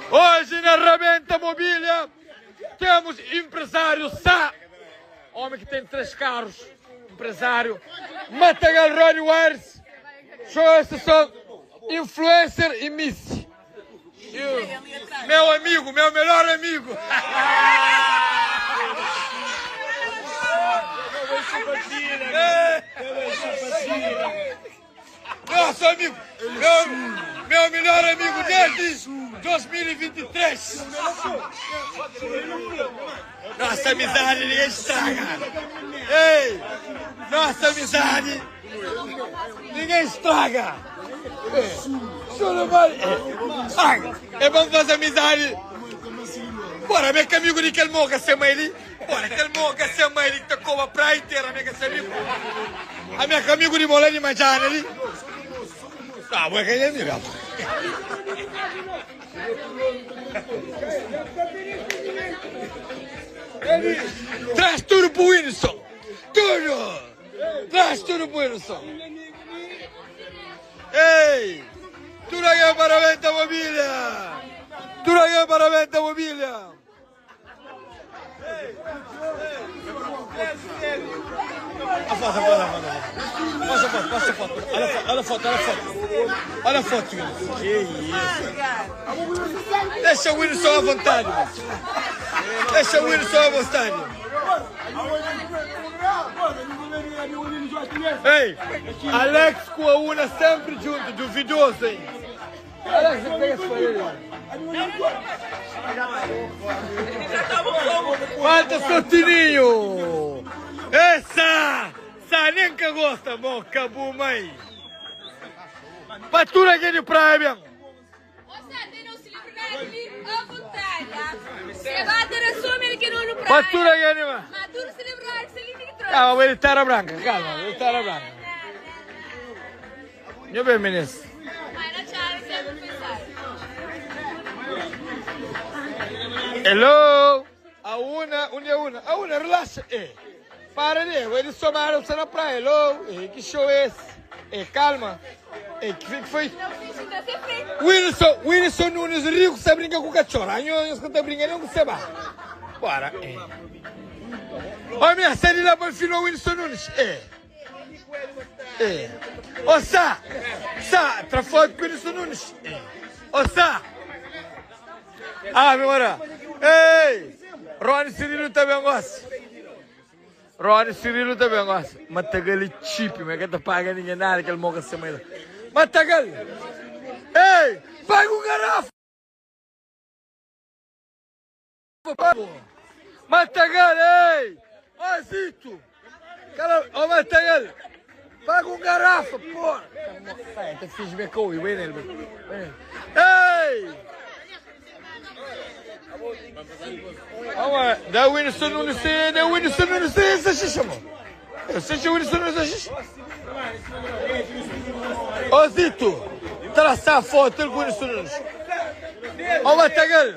Hoje na Rabenta Mobília temos empresário Sá, homem que tem três carros, empresário, Matagal Ronnie Wires, show esse som, influencer e miss. E meu amigo, meu melhor amigo. Nosso amigo, meu, meu melhor amigo desde 2023. Nossa amizade ninguém estraga. Ei, nossa amizade ninguém estraga. É bom fazer amizade. Bora, meu amigo de aquele moca sem mãe ali. Bora, aquele moca sem mãe ali que tá com a praia inteira, meu amigo. A minha amigo de mola de manjana ali. Ah, boa que é amigo. Traz tudo pro Wilson. Tudo! Traz tudo pro Wilson. Ei! Tudo aqui para a venta mobília! Tudo aqui para a venta mobília! A foto, a foto, a foto. Passa a foto, passa a foto. Olha a foto, olha a foto. Olha a foto, Wilson. Que isso. Deixa o Wilson à vontade. Mano. Deixa o Wilson à vontade. Ei, Alex com a Una sempre junto, duvidoso, hein? Alex, pega esse aparelho. Falta só Tininho! Essa! Sa nem que gosta, bom, acabou, mãe! Patura aqui de praia, bem! Patura aqui de mãe! Calma, ele tá branca, calma, ele tá branca. Nho ben minis. Hello! A una, onde é una? A una, relaxa. Eh, para de, eles somaram você na praia. Hello! Eh, que show é esse? Eh, calma. Eh, que que foi? Wilson, Wilson Nunes Rico, você brinca com o cachorro. Aí eu que tá brincando com você, ba. Bora. Eh. Ó, minha série lá para o Wilson Nunes. Eh. Eh. Ó Sá! Sá, tra foto com Wilson Nunes. Eh. Ó Sá! Ah, meu ora. Ei! Rony Cirilo também gosta. Rony Cirilo também gosta. Matagal é chip, mas que tá paga ninguém nada que ele morre semana. Matagal! Ei! Paga o garrafa! Matagal, ei! Ó Zito! Cara, ó Matagal! Paga um garrafa, porra! Sai, te fiz bem com o vem nele, vem. Ei! Vamos, da Wilson Nunes, da Wilson Nunes, essa xixa, mano. Eu sei que o Wilson Nunes é xixa. Ó Zito, traça a foto com o Wilson Nunes. Ó Matagal!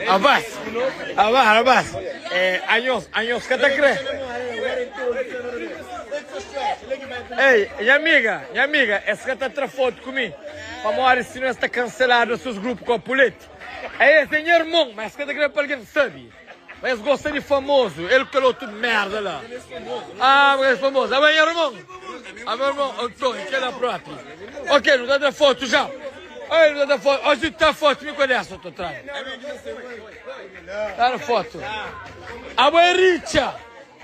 Abbas, Abbas, Abbas. Eh, anhos, anhos ka ta kre. Ei, nha amiga, nha amiga, es ka ta tra foto ku mi. Pamodi si no es ta cancelado na seus grupo com a pulete. É esse é nha irmão, mas es ka ta kre pa alguém sabe. Mas es gosta de famoso, ele com aquele outro merda lá. Ah, mas é famoso. Ah, mas irmão. Ah, meu irmão, Antônio, que é da própria. Ok, não dá da foto já. Olha, não dá da foto. Hoje tá foto, me conhece, eu tô atrás. Tá na foto. A mãe Richa,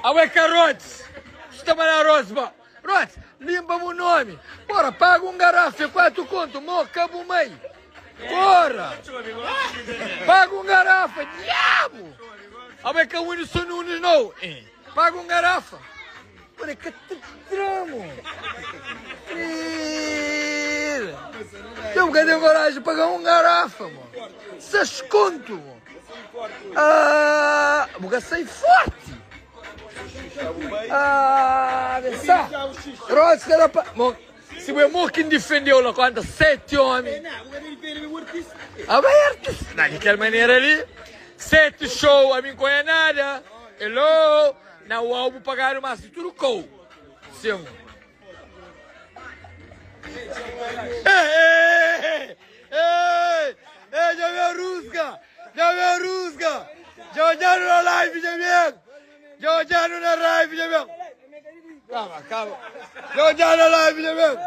a mãe Carotes. Está na Rosba. Rotes, limpa o nome. Bora, paga um garrafa, quatro conto, moca, mãe. Porra! Paga um garrafa, diabo! A mãe que o Wilson Nunes não. Paga um garrafa. Olha que te tramo. Eu tenho coragem de pagar um garrafa, mano. Seis conto, mano. Ah, vou sair forte. Ah, vê Rods, cara, se o irmão que defendeu lá quando sete homens. Ah, vai artista. Daquela maneira ali, sete show, a mim não conhece nada. Hello, na álbum pagaram mais tudo com. sim. Ei, ei, ei, já vem rusga, já vem rusga. Já olharam na live, já vem. Já olharam na live, já vem. Calma, calma. Já olharam na live, já vem.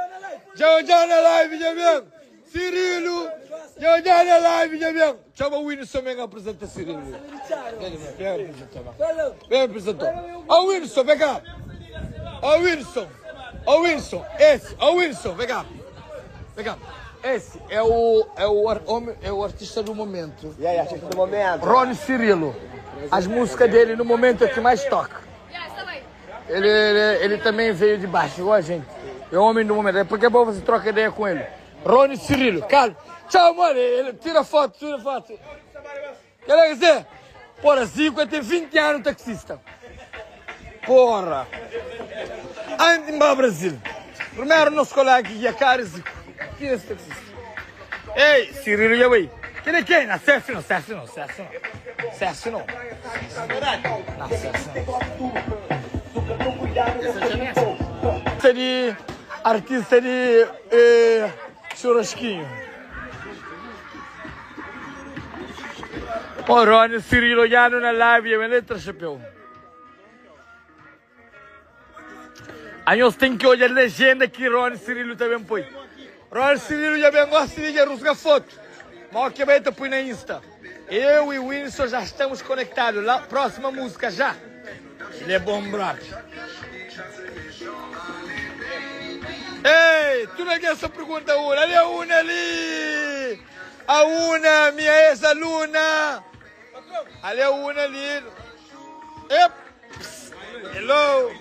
Já olharam na live, já vem. Cirilo, já olharam na live, já vem. Chama o Wilson, vem apresentar Cirilo. Vem, vem apresentar. Vem apresentar. Ó Wilson, vem cá. Ó Wilson. Ó Wilson, esse, ó Wilson, vem cá. Vem cá. Esse é o, é o, homem, é o artista do momento. E aí, artista do momento? Rony Cirilo. As músicas dele no momento é que mais toca. Ele, ele, ele também veio de baixo, igual a gente. É o homem do momento. É porque é bom você trocar ideia com ele. Rony Cirilo, calma. Tchau, mano. Ele, tira foto, tira foto. Quer dizer, porra, Zico tem 20 anos taxista. Porra. Antes de ir Brasil. Primeiro nosso colega aqui, cara, Zico. Quem é esse taxista? Ei, Cirilo, já vai. Quem é quem? Não, César não, César não, César não. César não. Não, César não. De artista de eh, churrasquinho. Ó, Rony Cirilo já na live, eu letra chapéu. Aí nós tem que olhar a legenda que Rony Cirilo também põe. Rony Cirilo já bem gosta de rusga foto. Mas que bem põe na Insta. Eu e o Wilson já estamos conectados. Lá, próxima música já. Ele é bom, brother. Ei, tu não quer essa pergunta, Una? Ali a Una ali! A Una, minha ex-aluna! Ali a Una ali. Ep. Hello!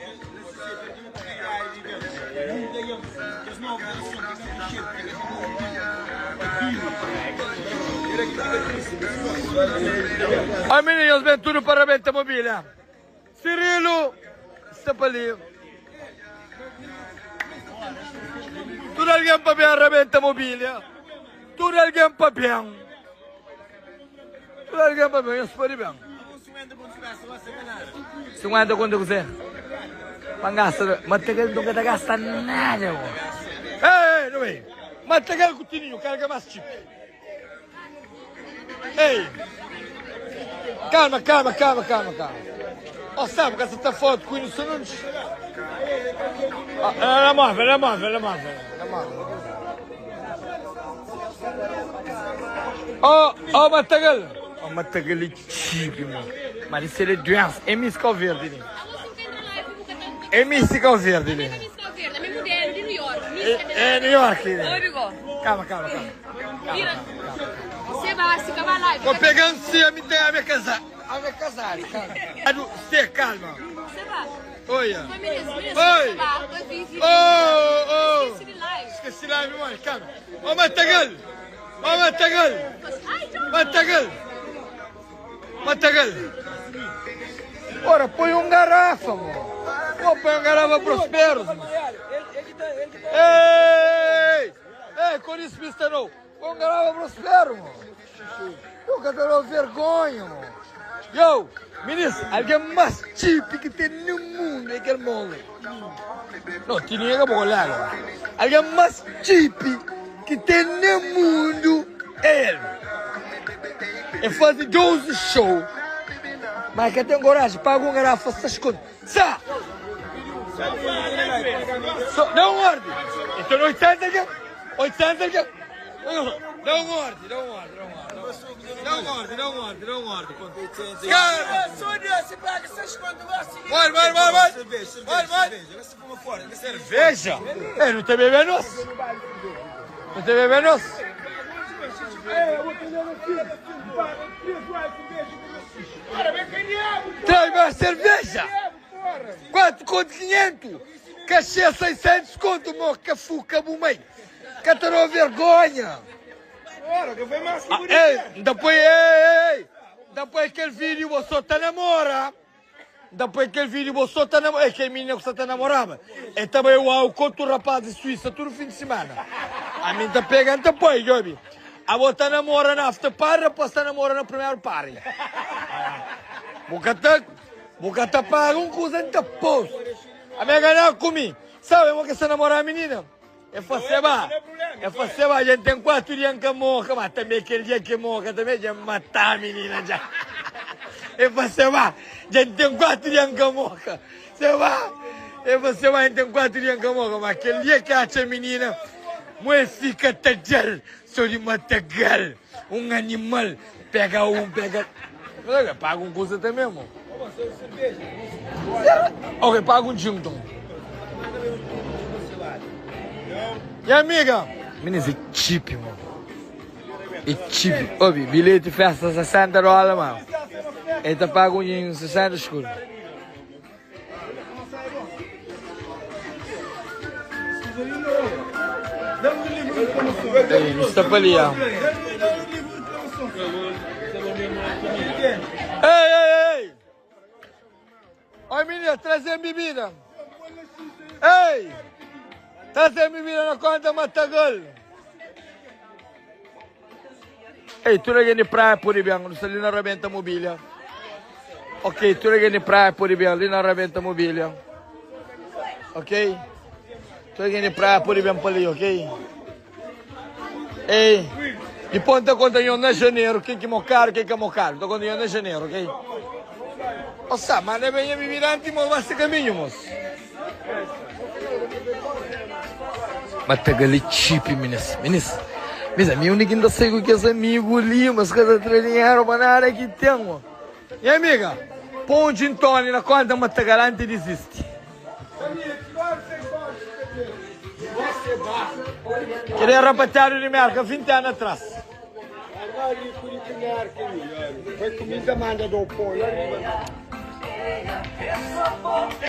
Ó meninos, bem tudo para a mobília. Cirilo, está para ali. Tudo alguém para bem arrebenta a mobília. Tudo alguém para bem. Tudo alguém para bem, eu para bem. 50 quanto você? Pangasta, mas tem que não gasta nada. Ei, ei, não vem. Mas tem que o cara que é mais tipo. Ei! Calma, calma, calma, calma, calma. Oh, sabe que essa tá foto com o Inocente Nunes? Ah, não move, não move, não move, não move. Oh, oh, Matagal. Oh, Matagal é cheap, mano. Mas isso é doença. É Miss Verde, né? É Miss Verde, né? É New York, né? Calma, calma, calma. Vou pegando se a me tem a me casar. A me casar, calma. Você, calma. Oi. Oi. Oh, oh. Esqueci live, mãe, calma. Ô, Matagal. Ô, Matagal. Matagal. Matagal. Ora, põe um garrafa, mano. Pô, põe um garrafa Prospero. Ei! Ei, com isso, Mr. No. Põe um garrafa Prospero, mano. Eu quero vergonha, mano. Yo, ministro, alguém mais cheap que tem no mundo é aquele mole. Não, tinha que olhar. Alguém mais cheap que tem no mundo é ele. É fazer 12 shows. Mas que tem coragem, paga um garrafa, essas contas. Sá! Dá um ordem. Então 800 aqui. 800 aqui. Dá um ordem, dá um ordem, dá um ordem. Dá um ordem, dá um ordem, dá um ordem. Vai, vai, vai, vai. Vai, vai. Cerveja? Ei, não tem bebendo? Não tem bebendo? Traz mais cerveja! 4 conto 500! Cachê 600 conto, moca, fuca, bumei! Catarou vergonha! Ei, depois, ei, ei! Depois aquele vídeo você tá namora! Depois aquele vídeo você tá namora! É que a menina que você tá namorava! É também o álcool o rapaz de Suíça todo fim de semana! A mim tá pegando depois, Jobi! A botar namora na after party, depois tá namora no primeiro party. Bucata, bucata paga um coisa de post. Amiga na ku mi. Sabe mo ke sa namora menina? É faseba. É faseba, a gente tem 4 dias que moca, mas também aquele dia que moca também já matar a menina já. É faseba. A gente tem 4 dias que moca. Seba. É faseba, a gente tem 4 dias que moca, mas aquele dia que acha a menina, moe fica tadjal, só de matagal, um animal, pega um, pega. Paga um custa também, irmão. Ok, paga um gin então. E amiga? Meninas, é cheap, mano. É cheap. Obi, bilhete festa 60 dólares, mano. Ele tá paga um gin 60 escudo. Ei, está para ali, ó. Ei, ei, ei! Oi, menina, trazendo bebida. Ei! Trazendo bebida na conta Matagal. Ei, tudo alguém de praia por bem, não está ali na rebenta mobília. Ok, tudo alguém de praia por bem, ali na rebenta mobília. Ok? Tudo alguém de praia por bem para ali, ok? Ei, e ponta conta eu na janeiro, quem que é caro, quem que é caro. Tô conta eu na janeiro, ok? Nossa, mas não é bem a bebida antes, mas vai ser caminho, moço. Matagali chip, minis. Minis, mis amigos, ninguém tá sei com que esse amigo ali, mas cada três dinheiro para nada que tem, ó. E amiga, põe um gin tonic na conta Matagalante e desiste. Queria rapateado de merca 20 anos atrás.